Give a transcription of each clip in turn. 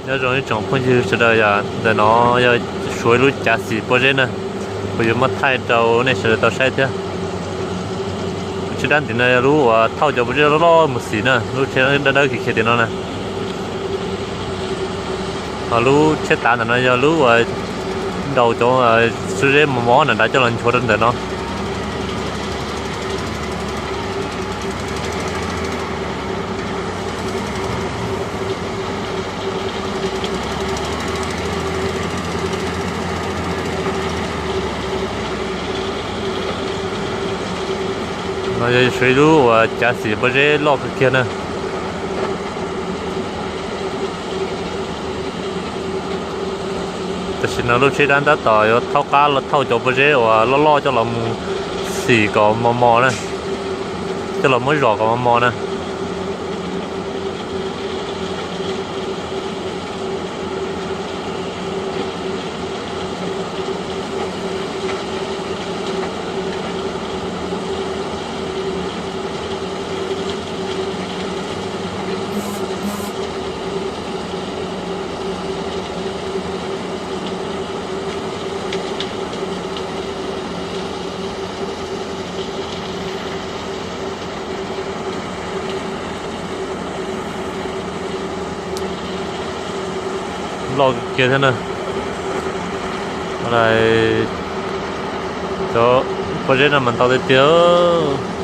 Nyob zoo ib tsoom phooj ywg sawv daws, yog ntawm no yog suav ib lub cav xim pob zeb na, kuv yuav muab thaij rau nej sawv daws tau saib thiab. Lub tsheb dab ntim no yog lub uas thauj cov pob zeb loj loj mus xim na, lub tsheb dawb dawb khiav khiav tim no na. Ho lub tsheb tav ntawm no yog lub uas ntaus cov pob zeb mos mos nram nrad coj los nchuav rau ntawm no. No yog suav ib lub uas cav xim pob zeb loj kawg kiag na. Tam sim no lub tsheb dab tab tom yuav thaub qab los thauj cov pob zeb uas loj loj coj los mus xim kom mos mos na, coj los muab zom kom mos mos na. Loj kiag thiab na. Cov pob zeb no mas ntau tiag tiag.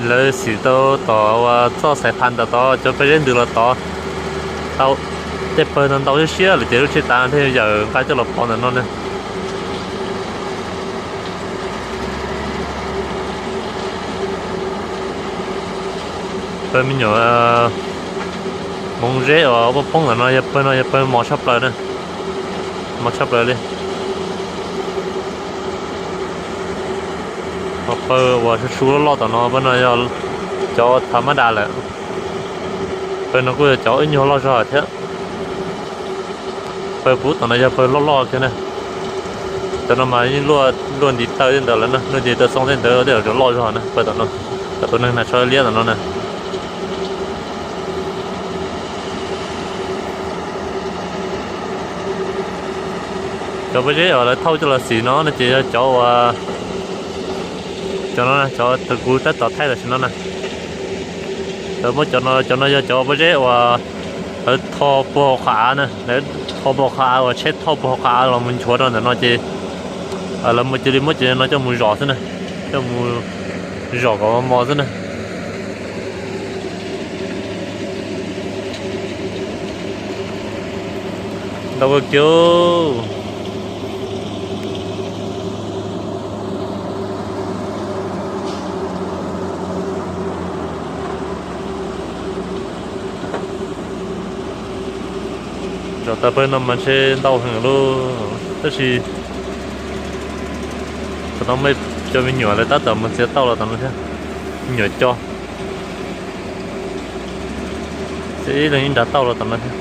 Lawv xim tau tom uas txoj xais phas ntawm tod, cov pob zeb ntws los tod tau. Tej pawg no ntau siab siab lawm ces lub tsheb tav thiaj yawm nqa coj los pov ntawm no na. Pawg me nyuam hmoov zeb uas poob poob ntawm no yog pawg no yog pawg mos tshaj plaws na, mos tshaj plaws li. Ho pawg uas su su loj loj tom no pawg no yog cov thav mab das lawm. Pawg no kuj yog cov ib nyuag loj zog thiab. Pawg puv tom no yog pawg loj loj kiag na. Cov no mas yeej luaj ntiv taw tej ntawd lawm na, luaj ntiv taw xoo tej ntawd tej zaum loj zog na. Pawg tom no, cov tus neeg na tsho liab tom no na. Cov pob zeb uas lawv thauj coj los xim no no ces yog cov uas, cov no cov kuv tab tom thaij tam sim no na. Lawv muab cov no, cov no yog cov pob zeb uas lawv tho puag hauv qhov av na, lawv tho puag hauv qhov av uas tsheb thauj puag hauv qhov av los mus nchuav rau ntawm no ces lawv mus cia li muab cov no coj mus zom xwb na, coj mus zom kom mos xwb na. Ntau kawg kiag. Zom tas pawg no mas ntshe ntau heev lauj, tab sis thaum no muaj cov me nyuam lawv tab tom mus txiav tauj los tom no thiab, me nyuam co txiav ib leeg ib nrab tauj los tom no thiab.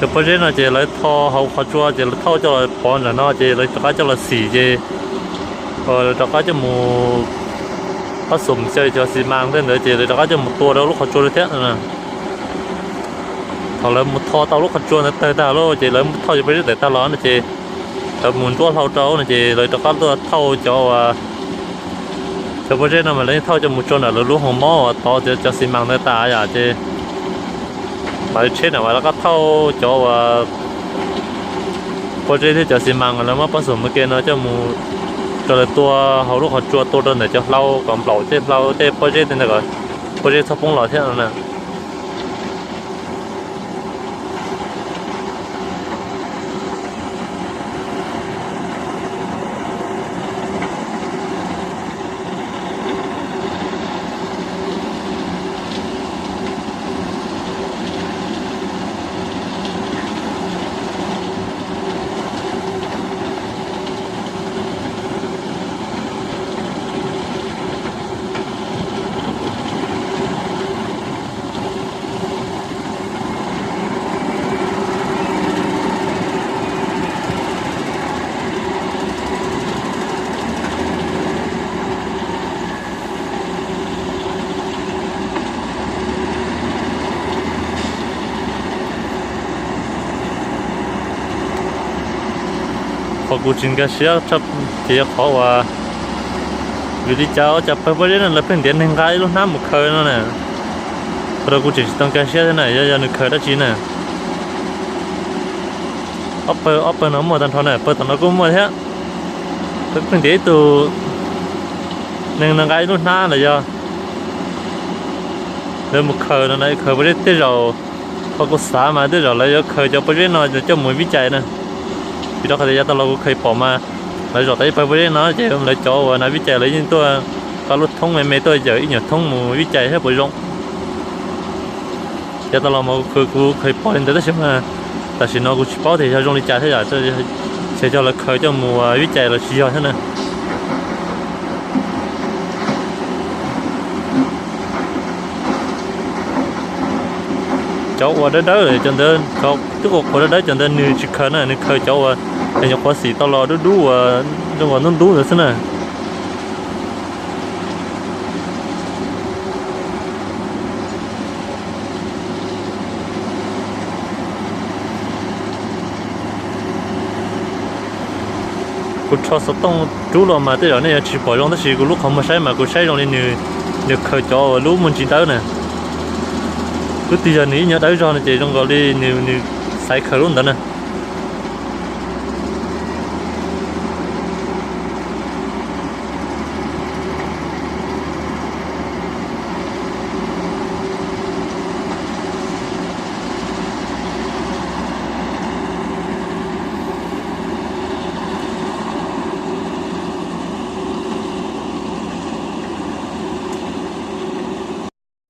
Cov pob zeb no ces lawv tho hauv qhov tsua ces lawv thauj coj los pov nram no ces lawv rov qab coj los xim ces lawv rov qab coj mus pab xum xyaw cov xis mas tej ntawd ces lawv rov qab coj mus tua rau lub qhov tsua thiab. Thaum lawv mus tho tau lub qhov tsua ntawd tawg tag lawm ces lawv thauj cov pob zeb tawm tag los no ces lawv mus nruab hlau rau no ces lawv rov qab tuaj thauj cov uas, cov pob zeb no mas lawv yeej thauj coj mus tso nram lawv lub hoo mob uas tov cov xis mas ntawd tas yom ces mam li tsheb na mam rov qab thauj cov uas pob zeb thiab cov xis mas uas lawv muab pab xum ua ke no coj mus rau lawv tua hauv lub qhov tsua tua rau ntawm cov hlau kom nplaum tej hlau tej pob zeb tej ntawd kom pob zeb txhob poob los thiab no na. Qhov kuv tsis nkag siab ces yog qhov uas vim li cas ua cas pawg pob zeb no lawv pheej ntiav neeg nqa ib lub hnab mus khaws no na. Qhov rau kuv tseem tsis tau nkag siab thiab na, yog yog nws khaws dab tsi na. Ob pawg, ob pawg no muaj tag nrho na, pawg tom no kuj muaj thiab. Lawv pheej ntiav ib tug neeg no nqa ib lub hnab los yog lawv mus khaws no na, khaws pob zeb tej zaum, qhov kuv xav mas tej zaum lawv yuav khaws cov pob zeb no coj mus vib cai na. Vim rau qhov tias yav tas los kuv khaws pom mas lawv zom tau ib pawg pob zeb no ces lawv cov uas nav vib cai lawv yeej tuaj, pab lub thoob me me tuaj yawm ib nyuag thoob mus vib cai thiab puas zoo. Yav tas los mas kuv khaws pom li ntawd tab sis mas tam sim no kuv tsis paub tias yog zoo li cas thiab yom, ces yog lawv khaws coj mus vib cai los tsis yog thiab na. Cov uas dawb dawb, cov ntawd, cov twb ua quav dawb dawb cov ntawd nws tsis khaws na, nws khaws cov uas nyuam qhuav xim tau los dub dub uas zoo uas ntub ntub ntawd xwb na. Kuv rho xov tooj rub los mas tej zaum nej yuav tsis pom zoo tab sis kuv lub qhov muag saib mas kuv saib zoo li nws, nws khaws cov uas lub muaj ntsis dawb na. Lub twg yog nws ib nyuag dawb zog no ces zoo nkaus li nws, nws xaiv khaws lub ntawd na.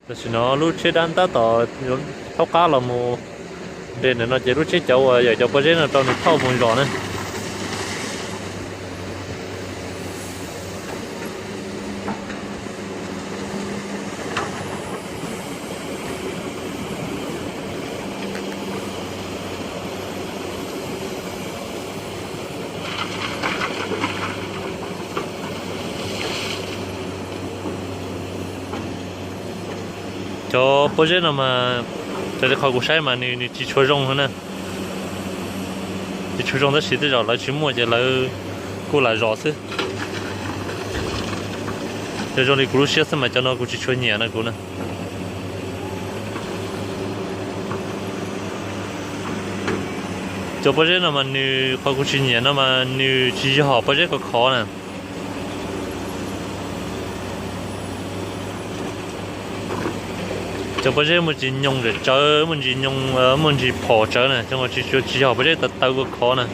Tam sim no lub tsheb dab ntab tom thaub qab los mus nres ntawm no ces lub tsheb cov uas yawm cov pob zeb no rau nws thauj mus zos na. Cov pob zeb no mas raws li qhov kuv saib mas nws, nws tsis tshua zoo na. Tsis tshua zoo tab sis tej zaum lawv tsis muaj ces lawv kuj lam zom xwb. Yog zoo li kuv lub siab xwb mas cov no kuv tsis tshua nyiam na kuv na. Cov pob zeb no mas nws, qhov kuv tsis nyiam no mas nws tsis yog pob zeb khov khov na. Cov pob zeb muaj ntsis nyoos zam tsawv, muaj ntsis nyoos, muaj ntsis phom tsawv na, cov tsis, tsis yog pob zeb tawv tawv khov khov na.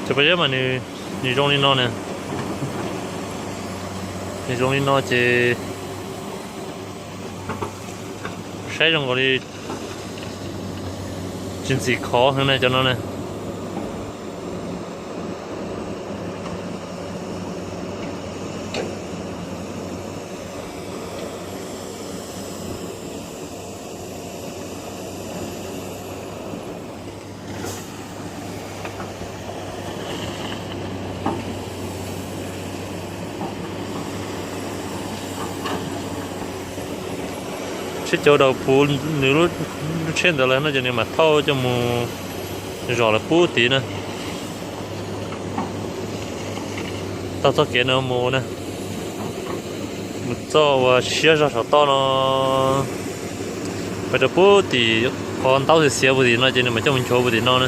Cov pob zeb mas nws, nws zoo li no na. Nws zoo li no ces saib zoo nkaus li tsis ntxim khov heev na cov no na. Tsheb cauv daus puv nws lub tsheb ntawd lawm no ces nws mam thauj coj mus zom lawm pub tid na. Taug txoj kev no mus na, mus txoj uas siab zog saum toj no, pais rau pub tim qhov ntaub xiav xiav puv tim no ces nws mam coj mus nchuav puv tim no na.